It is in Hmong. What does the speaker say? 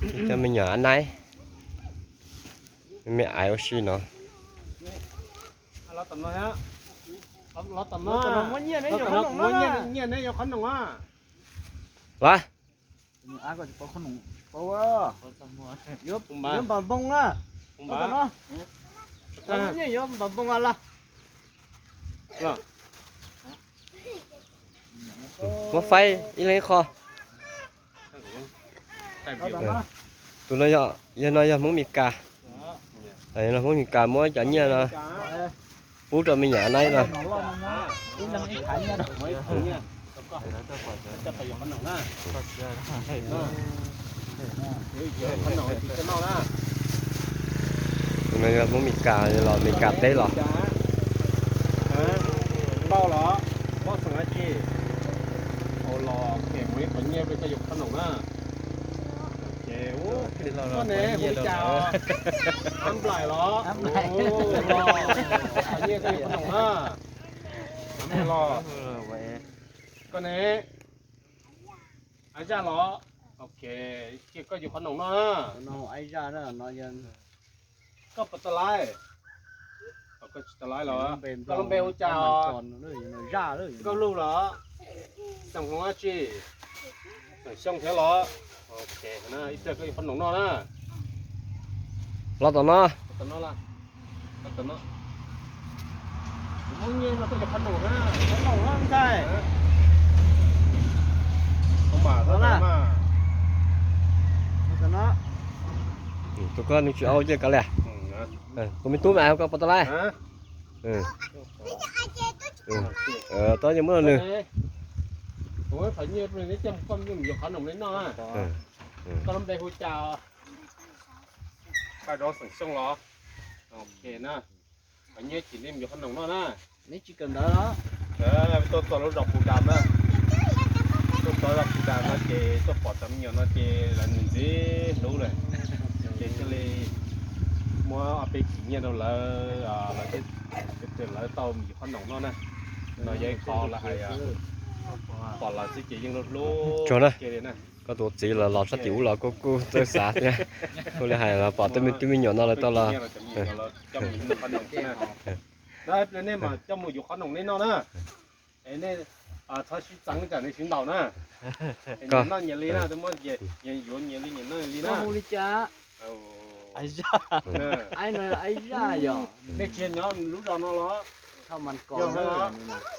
Cov me nyuam a naib, me ais ua si no. Los, yuav npam npoo na, yuav npam npoo a las. Muab faib ib leeg ib qho. Tus no, yawg no yog Hmoob Mes Kas. Yawg no Hmoob Mes Kas muab cov nyiaj no pub rau me nyuam naib no. Tus no yog Hmoob Mes Kas los Mes Kas teb los. Npauj los, npauj xeem dab tsi? Los, mus ib qho nyiaj rau koj yuav qhob noom na. Koj ne, hu li cas? Ab Nplaim los? Qhov nyiaj koj yuav qhob noom na. Los, koj ne? Ab Zaj los? Ok, cia koj yuav qhob noom noj na. Koj puas tau laiv? Koj tsis tau laiv los? Koj lub npe hu cas? Nkauj Luj los? Xeem Hmoob dab tsi? Xeem Xyooj thiab los? Ok, ib pliag koj yuav qhob noom noj na. Los tom no. Muab nyiaj no koj yuav qhob noom na. Qhob noom na ntxhais. Tus koj nws tsis au cia kav liam. Tus me tub mas koj puas tau laiv? Tau, yeej muab rau nws. Koj lub npe hu cas? Paj Dov Xeem Xyooj los? Ok na. Qhov nyiaj ces nej yuav qhob noom noj na. Neb tsis kawm ntawv los? Tuaj txog lub zos Pus Das na. Tuaj txog zos Pus Das no ces tuaj pom cov me nyuam no ces lawv ntxim ntxim hlub lawm. Ces thiaj li muab ob peb kis nyiaj rau lawv, lawv thiaj, lawv tau mus yuav qhob noom noj na. No yog ib qho lawv hais, pom lawv xwb ces yeej hlub hlub na. Koj tus txiv los los sab tim ub los kuj kuj txawj xav thiab. Kuj li hais los pom tej me tub me nyuam no lawv tau los. Nej mas coj mus yuav qhob noom nej noj na. Nej txhob sib txeev li cas nej sib ntaus na. Nyias noj nyias li na, twb muab yuav nyias li, nyias noj nyias li na. Hu li cas? Aib Zaj, aib Zaj yog. Nej tsis nyob lub zos no los? Thaj Mas Kos.